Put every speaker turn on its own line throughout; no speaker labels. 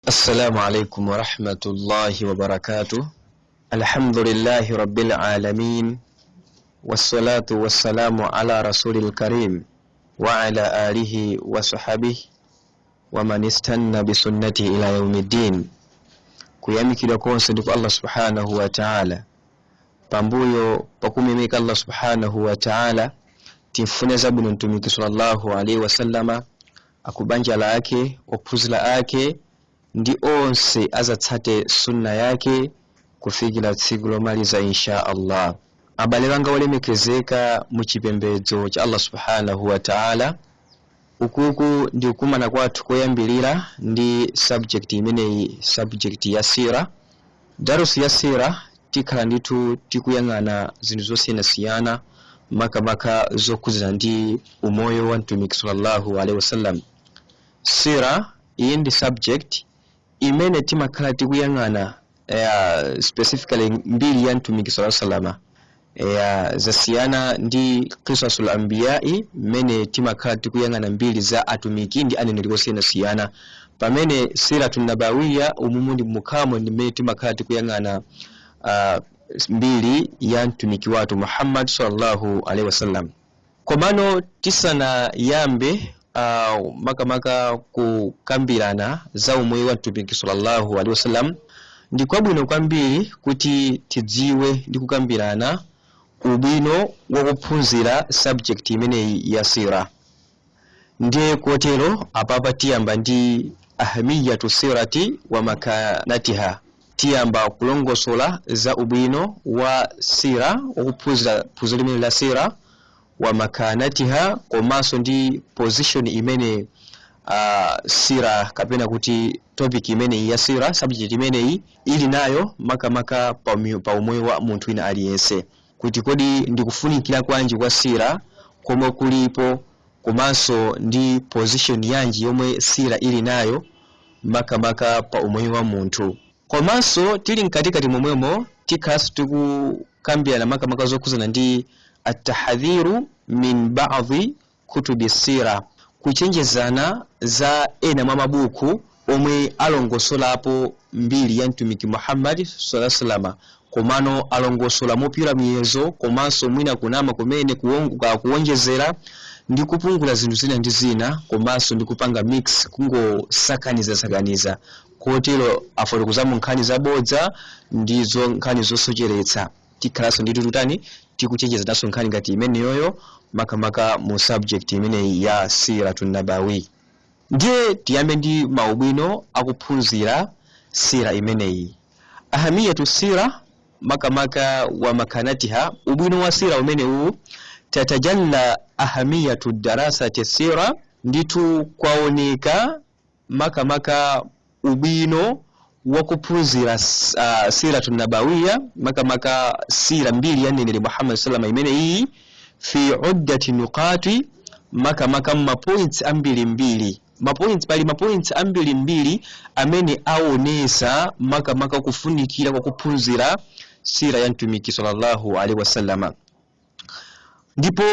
السلام عليكم ورحمة الله وبركاته. الحمد لله رب العالمين، والصلاة والسلام على رسول الكريم وعلى آله وصحبه ومن استنى بسنته إلى يوم الدين. Kuyamikidwa konse ndi kwa Allah subhanahu wa ta'ala. Pambuyo pakumimika Allah subhanahu wa ta'ala, timfune zabwino Mtumiki sallallahu alaihi wasallama, akubanja lake, ophunzira ake ndi onse azatsate sunna yake kufikira tsiku lomaliza, insha Allah. Abale banga olemekezeka mu chipembedzo cha Allah subhanahu wa ta'ala, ukuku ndi kukumana kwathu koyambilira ndi subject imeneyi, subject ya sira, darusu ya sira. Tikhala ndithu tikuyang'ana zinthu zosiyanasiyana, makamaka zokhudzana ndi umoyo wa Mtumiki sallallahu alaihi wasallam. Sira iyi ndi subject imene timakhala tikuyang'ana specifically mbiri ya Mtumiki sallallahu alaihi wasallam. Zasiyana ndi qisasul anbiyai, mmene timakhala tikuyang'ana mbiri za atumiki ndi aneneri osiyanasiyana, pamene siratu nabawiya umumu ndi mukhamo ndi mmene timakhala tikuyang'ana mbiri ya mtumiki wathu Muhammad sallallahu alaihi wasallam. Komano tisanayambe makamaka kukambirana za umoyo wa Mtumiki sallallahu alaihi wasallam, ndi kwabwino kwambiri kuti tidziwe ndi kukambirana ubwino wakuphunzira subject imeneyi ya sira. Ndiye kotero apapa tiyamba ndi ahamiyatu sirati wa makanatiha. Tiyamba kulongosola za ubwino wa sira, wakuphunzira phunziro limene la sira, wa makanatiha, komanso ndi position imene sira kapena kuti topic imeneyi ya sira, subject imeneyi ili nayo, makamaka pa umoyo wa munthu wina aliyense, kuti kodi ndikufunikira kwanji kwa sira komwe kulipo, komanso ndi position yanji yomwe sira ili nayo makamaka pa umoyo wa munthu. Komanso tili mkatikati momwemo tikhalanso tikukambirana makamaka zokhuzana ndi atahadhiru min ba'dhi kutubi sira, kuchenjezana za ena mwa mabuku omwe alongosolapo mbiri ya Mtumiki Muhammad sallallahu alaihi wasallam, komano alongosola mopyula miyezo, komanso mwina kunama kumene kuwonjezera ndi kupungula zinthu zina ndi zina, komanso ndi kupanga mix, kungosakaniza sakaniza, kotero afotokozamo nkhani zabodza ndizo nkhani zosocheretsa. Tikhalanso ndithu tutani tikuchenjezanso nkhani ngati imeneyoyo, makamaka mu subject imeneyi ya siratu nabawi. Ndiye tiyambe ndi maubwino akuphunzira sira imeneyi, ahamiyatu sira makamaka wa makanatiha. Ubwino wa sira umenewu, tatajalla ahamiyatu darasati sira, ndithu kwaoneka makamaka ubwino wa kuphunzira siratu nabawiya, makamaka sira, mbiri ya mneneri Muhammad sallama imene iyi, fi uddati nuqati, makamaka mapoints ambirimbiri, mapoints, pali mapoints ambirimbiri amene aonesa makamaka kufunikira kwa kuphunzira sira ya Mtumiki sallallahu alaihi wasallama. Ndipo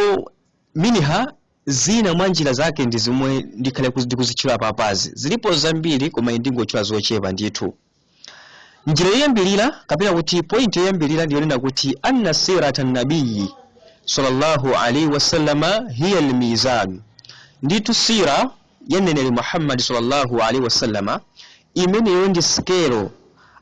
minha, zina mwa njira zake ndi zomwe ndikhale ndikuzitchula papazi. Zilipo zambiri, koma ndingotchula zochepa ndithu. Njira yoyambirira kapena kuti point yoyambirira ndiyonena kuti anna sirata nabiyi sallallahu alaihi wasallama hiya almizan. Ndithu sira ya mneneri Muhammad sallallahu alaihi wasallama imeneyo ndi skelo,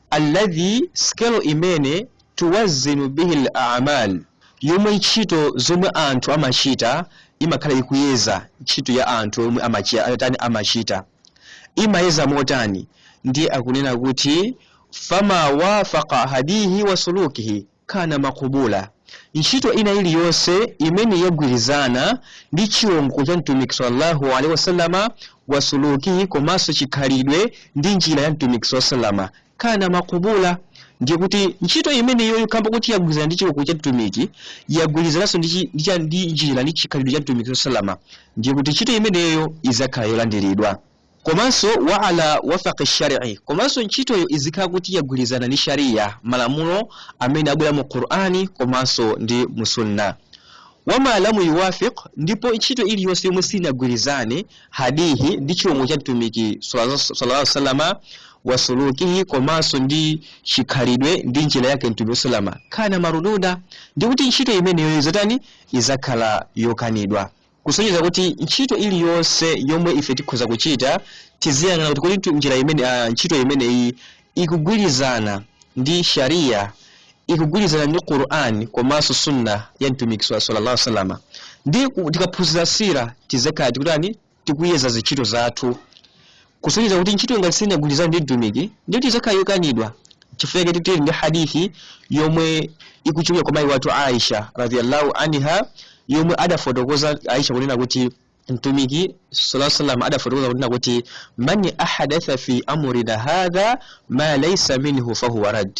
alladhi, skelo imene tuwazinu bihi al-a'mal, yomwe ntchito zomwe anthu amachita imakhala ikuyeza. Ntchito ya anthu yomwe amachita imayeza motani? Ndiye akunena kuti fama wafaqa hadihi wa sulukihi kana makubula. Ntchito ina iliyonse imene yagwirizana ndi chiwongoko cha Mtumiki sallallahu alaihi wasallama, wa sulukihi, komanso chikhalidwe ndi njira ya Mtumiki sallallahu alaihi wasallama, kana makubula. Ndiye kuti ntchito imeneyo ikamba kuti yagwirizana ndi chiwongoko cha Mtumiki, yagwirizananso ndi njira ndi chikhalidwe cha Mtumiki sallallahu alaihi wasallama, ndiye kuti ntchito imeneyo izakhala yolandiridwa. Komanso wa ala wafaqi shari'i, komanso ntchitoyo izikhala kuti yagwirizana ndi sharia, malamulo amene abwera mu Qur'ani komanso ndi mu Sunna. Wama lamu yuwafiq, ndipo ntchito iliyonse yomwe sinagwirizane hadihi ndi chiwongo cha Mtumiki sallallahu alaihi wasallama, Wasulukihi, komanso ndi chikhalidwe ndi njira yake mtumiki salama, kana marududa, ndi kuti ntchito imeneyo izatani? Izakhala yokanidwa. Kusonyeza kuti ntchito iliyonse yomwe ife tikhoza kuchita, tiziyang'ana kuti kodi njira imene ntchito imeneyi ikugwirizana ndi sharia, ikugwirizana ndi Quran komanso sunna ya mtumiki sallallahu alaihi wasallam. Ndi tikaphunzira sira, tizakhala tikutani? Tikuyeza zintchito zathu, kusonyeza kuti ntchito ngati sinagwirizana ndi mtumiki, ndiyo tizakhala yokanidwa. Chifukwa chake tili ndi hadithi yomwe ikuchokera kwa mayi wathu Aisha radhiyallahu anha, yomwe adafotokoza Aisha kunena kuti mtumiki sallallahu alaihi wasallam adafotokoza kunena kuti man ahadatha fi amrina hadha ma laysa minhu fahuwa rad.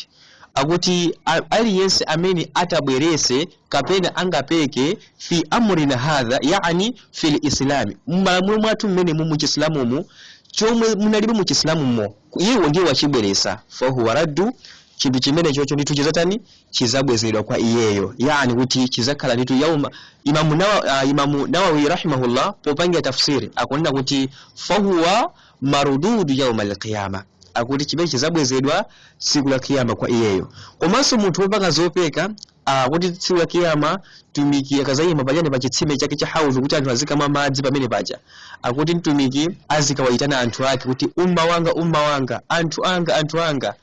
Akuti aliyense amene atabwerese kapena angapeke fi amrina hadha, yani fil islami, mmalamulo mwathu mmene mu muchisilamumu, chomwe munalibe muchisilamumo, iyewo ndiye wachibweresa, fahuwa raddu, chinthu chimene chocho ndithu chizatani? Chizabwezedwa kwa iyeyo, yani kuti chizakhala ndithu yauma. Imamu Nawawi rahimahullah popangira tafsiri akunena kuti fahuwa marududu yauma alqiyama, akuti chimene chizabwezedwa tsiku la kiyama kwa iyeyo. Komanso munthu wopanga zopeka, akuti tsiku la kiyama mtumiki akazayima pachani? Pa chitsime chake cha hauzu, kuti anthu azikamwa madzi pamene paja, akuti mtumiki azikawayitana anthu ake kuti umma wanga, umma wanga, anthu anga, anthu anga.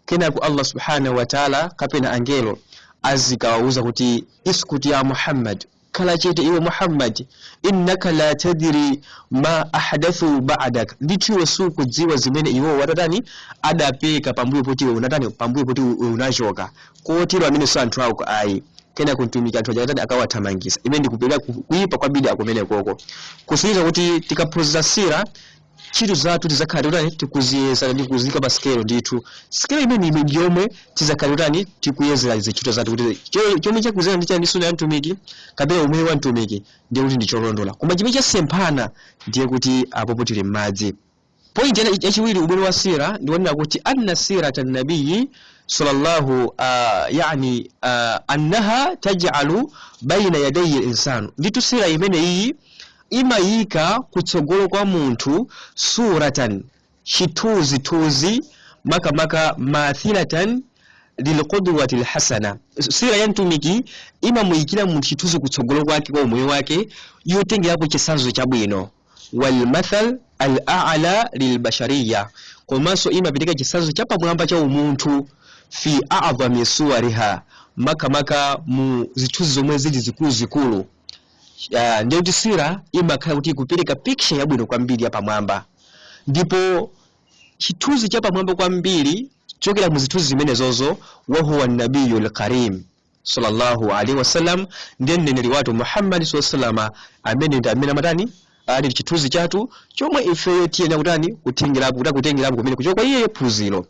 Kenako Allah subhanahu wa ta'ala kapena angelo azikawauza kuti iskuti ya Muhammad, khala chete iwe Muhammad, innaka la tadri ma ahdathu ba'dak, ndithu iwe sukudziwa zimene iwo watatani? Adapeka pambuyo poti iwe unatani? Pambuyo poti iwe unachoka. Kotero amene si anthu ako ayi. Kenako mtumiki anthu aja akawathamangisa. Imene ndikupereka kuyipa kwa bid'a kumene koko, kusonyeza kuti tikaphunzira sira, ntchito zathu tizakhala tikutani? Tikuziyeza ndi kuziyika pa sikelo. Ndithu sikelo imene ime ndi yomwe tizakhala tikutani? Tikuyezera zintchito zathu, kuti chomwe chakuzera ndi chani? Sunna ya mtumiki kapena umoyo wa mtumiki, ndiye kuti ndi cholondola. Koma chimene chasemphana, ndiye kuti apopo tili m'madzi. Point yachiwiri, ubwino wa sira ndiwonena kuti anna sirata nabiyi sallallahu yani annaha taj'alu baina yadayi insanu, ndithu sira imene iyi imayika kutsogolo kwa munthu suratan, chithunzithunzi, makamaka mathilatan lilqudwati lhasana. Sira ya mtumiki imamuyikira munthu chithunzi kutsogolo kwake kwa umoyo wake yotengerapo chitsanzo chabwino, walmathal al a'la lilbashariya, komanso imapereka chitsanzo chapamwamba cha umunthu, fi a'dhami suwariha, makamaka mu zithunzi zomwe zili zikuluzikulu. Ndiye kuti sira imakhala kuti ikupereka picture yabwino kwambiri yapamwamba, ndipo chithunzi chapamwamba kwambiri chokera mu zithunzi zimenezozo, wahuwa nabiyu lkarim sallallahu alaihi wasallam, ndiye mneneri wathu Muhammad sallallahu, amene ndi amene amatani? Ali chithunzi chathu chomwe ifeyo tiyenera kutani? Kutengerapo, kuti kutengerapo kumene kuchoka kwa iye phunziro.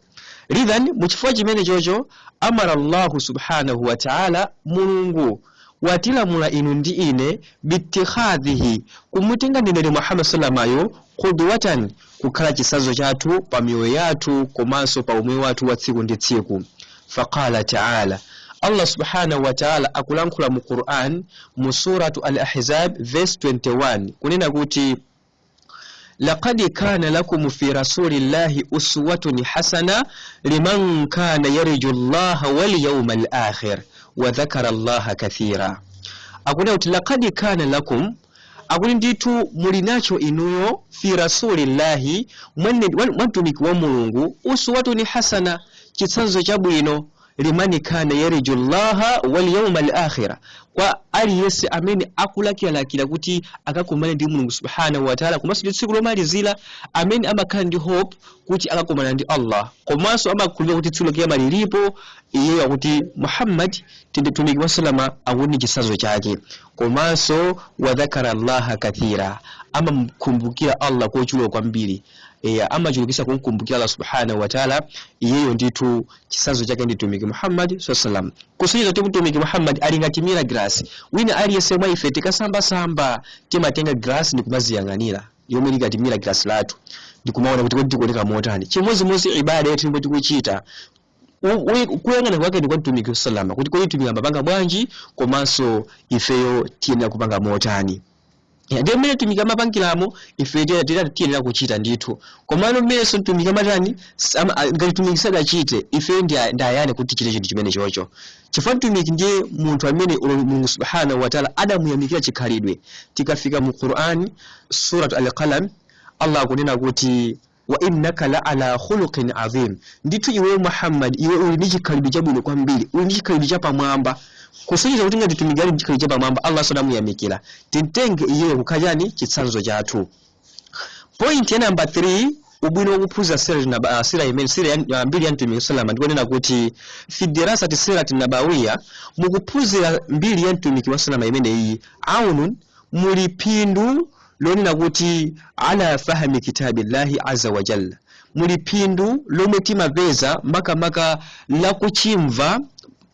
Lidhan, muchifukwa chimene chocho, amara Allahu subhanahu wa ta'ala, Mulungu watilamula inu ndi ine, bitikhadhihi, kumutenga mneneri Muhammad sallamayo, qudwatan, kukhala chitsanzo chathu pa miyoyo yathu komanso pa umoyo wathu wa tsiku ndi tsiku. Faqala ta'ala, Allah subhanahu wa ta'ala akulankhula mu Quran mu suratu Al-Ahzab verse 21 kunena kuti laqad kana lakum fi rasulillahi uswatun hasana liman kana yarju llaha wal yawmal akhir wa dhakara llaha kathira. Akunena kuti laqad kana lakum, akuti ndithu muli nacho inuyo, fi rasulillahi, mwa mtumiki wa Mulungu, uswatun hasana, chitsanzo chabwino, limani kana yarju llaha wal yawmal akhira, kwa aliyense amene akulakiralakira kuti akakumane ndi Mulungu subhanahu wa ta'ala komanso ndi tsiku lomalizira, amene amakhala ndi hope kuti akakumana ndi Allah komanso amakhulupirira kuti tsiku lakiyama lilipo. Iyeyo akuti Muhammad mtumiki wa salama akuti ndi chitsanzo chake. Komanso wadhakara llaha kathira, amamkumbukira Allah kochuluka kwambiri, amachulukisa kumkumbukira Allah subhanahu wa ta'ala. Iyeyo ndithu chitsanzo chake ndi mtumiki Muhammad sallam, kusonyeza kuti mtumiki Muhammad ali ngati mirror glass. Wina aliyense mwa ife tikasambasamba timatenga glass ndikumaziyang'anira, yomwe ili ngati mirror glass lathu, ndikumaona kuti kodi tikuoneka motani. Chimodzimodzi ibada yathu imwe tikuchita, kuyang'ana kwake ndi kwa mtumiki sallama, kuti kodi mtumiki amapanga bwanji komanso ifeyo tiyenera kupanga motani. Ya, ndiye mmene mtumiki amapangiramo ife tiyenera kuchita ndithu. Komano mmenenso mtumiki amatani, ngati mtumiki sadachite, ife ndi ayani kuti tichite chinthu chimene chocho? Chifukwa mtumiki ndiye munthu amene Mulungu subhanahu wa ta'ala adamuyamikira chikhalidwe. Tikafika mu Qur'an, Surat Al-Qalam, Allah akunena kuti wa innaka la ala khuluqin azim, ndithu iwe Muhammad, iwe uli ndi chikhalidwe chabwino kwambiri, uli ndi chikhalidwe chapamwamba. Kusonyeza kuti ngati mtumiki ali ndi chikhalidwe chapamwamba, Allah sadamuyamikira, tintenge iyeyo kukhala chani? Chitsanzo chathu. Point ya namba 3, ubwino wakuphunzira sira imene sira ya mbiri ya mtumiki sallama, ndikunena kuti fi dirasati sirati nabawiya, mukuphunzira mbiri ya mtumiki wa sallama imeneyi, aunun, muli phindu lonena kuti ala fahmi kitabillahi azza wa jalla, muli phindu lomwe timapeza makamaka lakuchimva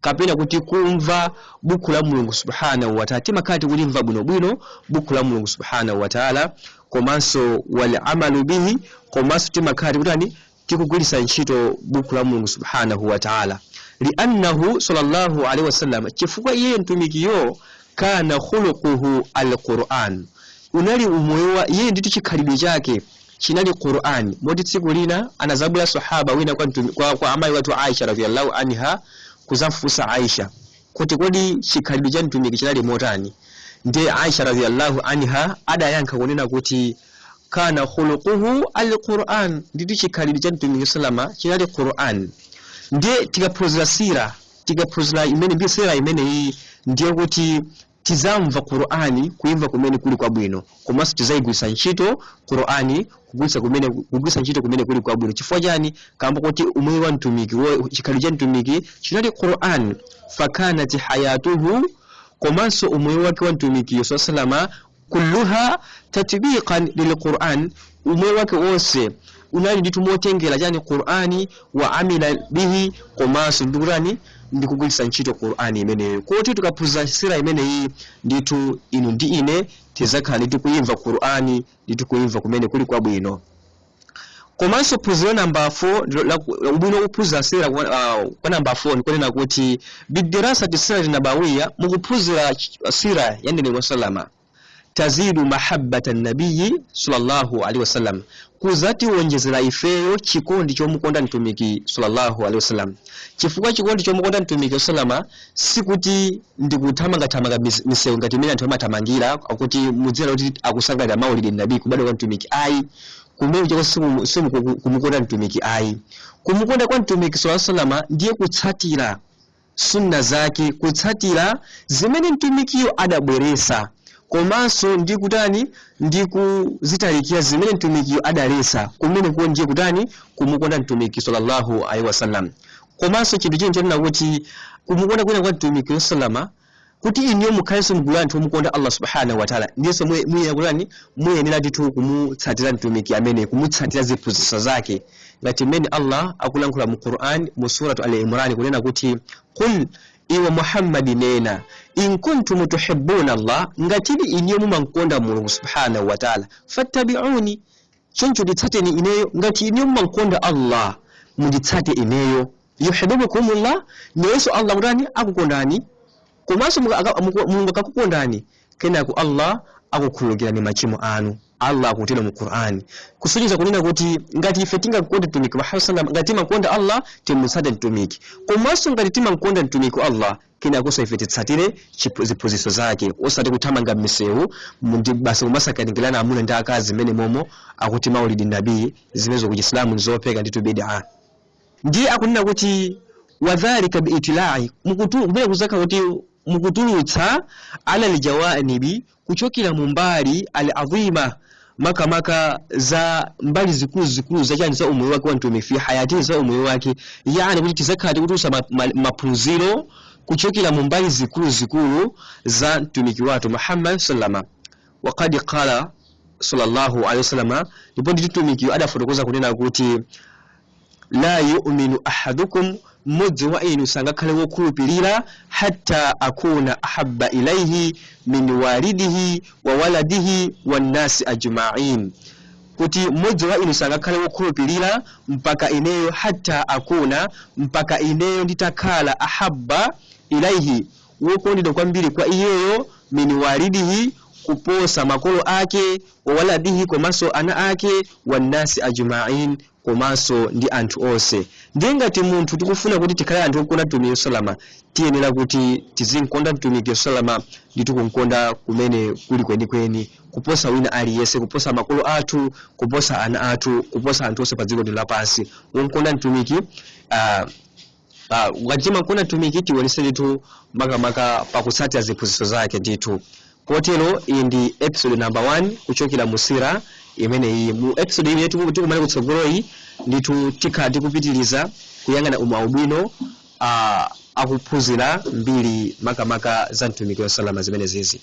kapena kuti kumva buku la Mulungu subhanahu wa ta'ala. Timakhala tikulimva bwinobwino buku la Mulungu subhanahu wa ta'ala, komanso wal amalu bihi, komanso timakhala tikutani? Tikugwiritsa ntchito buku la Mulungu subhanahu wa ta'ala. Liannahu sallallahu alaihi wasallam, chifukwa iye mtumikiyo, kana khuluquhu alquran, unali umoyo wa iye ndithu, chikhalidwe chake chinali Qur'an. Moti tsiku lina anazabwera sahaba wina kwa amayi wathu Aisha radhiyallahu anha kuzamfunsa Aisha kuti kodi chikhalidwe cha mtumiki chinali motani? Ndiye Aisha radhiyallahu anha adayankha kunena kuti kana khuluquhu alquran, ndithu chikhalidwe cha mtumiki sallama chinali Qur'an. Ndiye tikaphunzira sira, tikaphunzira imene ndi sira imeneyi, ndiye kuti tizamva Qur'ani kuimva kumene kuli kwabwino, komanso tizayigwiritsa ntchito Qur'ani kugwiritsa ntchito kumene kuli kwabwino. Chifukwa chani? Kamba kuti umoyo wa mtumiki, chikhalidwe cha mtumiki chinali Qur'an. Fakanat hayatuhu, komanso umoyo wake wa mtumiki sallama, kulluha tatbiqan lilquran, umoyo wake wonse unali ndithu motengera chani? Qur'ani. Wa amila bihi, komanso ndikutani? Ndikugwiritsa ntchito Qur'ani imeneyo. Kuti tikaphunzira sira imeneyi, ndithu inu ndi ine tizakhala ndithu kuimva Qur'ani ndithu kuimva kumene kuli kwabwino. Komanso phunziro namba 4, ubwino wokuphunzira sira kwa namba 4, ndikunena kuti bidirasati sirati nabawiya, mukuphunzira sira ya mneneri wa sallama, tazidu mahabbata nabiyi sallallahu alaihi wasallam, kuzatiwonjezera ifeyo chikondi chomukonda mtumiki sallallahu alaihi wasallam. Chifukwa chikondi chomukonda mtumiki sallama sikuti ndikuthamangathamanga misewu ngati imene anthu amathamangira akuti mudzera kuti akusangalira maulidi nabii, kubadwa kwa mtumiki, ayi. Kumene chako sikumukonda mtumiki, ayi. Kumukonda kwa mtumiki sallallahu alaihi wasallam ndiye kutsatira sunna zake, kutsatira zimene mtumikiyo adabweresa, komanso ndi kutani? Ndi kuzitalikira zimene mtumikiyo adalesa. Kumene kuwo ndiye kutani? Kumukonda mtumiki sallallahu alaihi wasallam. Komanso chinthu china chonena kuti kumukonda kwina kwa mtumiki sallama, kuti inuyo mukhalenso mgulu la anthu omukonda Allah subhanahu wa ta'ala, ndiyenso muyenera kutani? Muyenera ndithu kumutsatira mtumiki amene, kumutsatira ziphunzitso zake, ngati mmene Allah akulankhula mu Qur'an mu Suratu Al-Imran kunena kuti qul, iwe Muhammadi nena, in kuntum tuhibbuna Allah, ngatidi inuyo mumankonda Mulungu subhanahu wa ta'ala, fattabi'uni, choncho nditsateni ineyo. Ngati inuyo mumankonda Allah, munditsate ineyo. Yuhibbukumullah, nayenso Allah kutani? Akukondani. Komanso Mulungu akakukondani, kenako Allah akukhululukirani machimo anu. Allah akutero mu Qur'an, kusonyeza kunena kuti ngati ife tingakonde mtumiki Muhammad sallam, ngati timakonda Allah, timutsate mtumiki. Komanso ngati timankonda mtumiki wa Allah, kenakonso ife titsatire ziphunzitso zake, osati kuthamanga m'misewu ndi basi kumasakanikirana amuna ndi akazi mmene momo akuti maulidi nabii. Zimenezo ku Chisilamu ndizopeka ndithu, bid'a. Ndiye akunena kuti wadhalika biitilai, kumene kuzakhala kuti mukutulutsa ala aljawanibi, kuchokera mu mbali al adhima, makamaka za mbali zikuluzikulu zachani? Za umoyo wake wa mtumiki, fi hayati, za umoyo wake, yani kuti tizakhala tikutulutsa maphunziro kuchokera mu mbali zikuluzikulu za mtumiki wathu Muhammad sallama. Waqad qala sallallahu alaihi wasallama, ndipo ndi mtumikiyo adafotokoza kunena kuti la yu'minu ahadukum, mmodzi wa inu sangakhale wokhulupirira, hatta akuna ahabba ilaihi min walidihi wa waladihi wannasi ajma'in, kuti mmodzi wa inu sangakhale wokhulupirira mpaka ineyo, hatta akuna, mpaka ineyo nditakhala, ahabba ilaihi, wokondedwa kwambiri kwa iyeyo, min walidihi, Kuposa makolo ake, wawaladihi, komanso ana ake, wannasi ajmain, komanso ndi anthu onse. Ndiye ngati munthu tikufuna kuti tikhale anthu okonda Mtumiki salama, tiyenera kuti tizinkonda Mtumiki salama ndi tikunkonda kumene kuli kwenikweni kuposa wina aliyense, kuposa makolo athu, kuposa ana athu, kuposa anthu onse pa dziko lino lapansi. Wonkonda Mtumiki, ngati timakonda Mtumiki, tionese ndithu makamaka pakutsatira ziphunzitso zake ndithu. Kotero iyi ndi episode number 1 kuchokera mu sira imeneyi. Mu episode imene tikumane kutsogoloyi ndithu, tikhala tikupitiriza kuyang'ana ubwino akuphunzira mbiri makamaka za Mtumiki wa salama zimene zizi.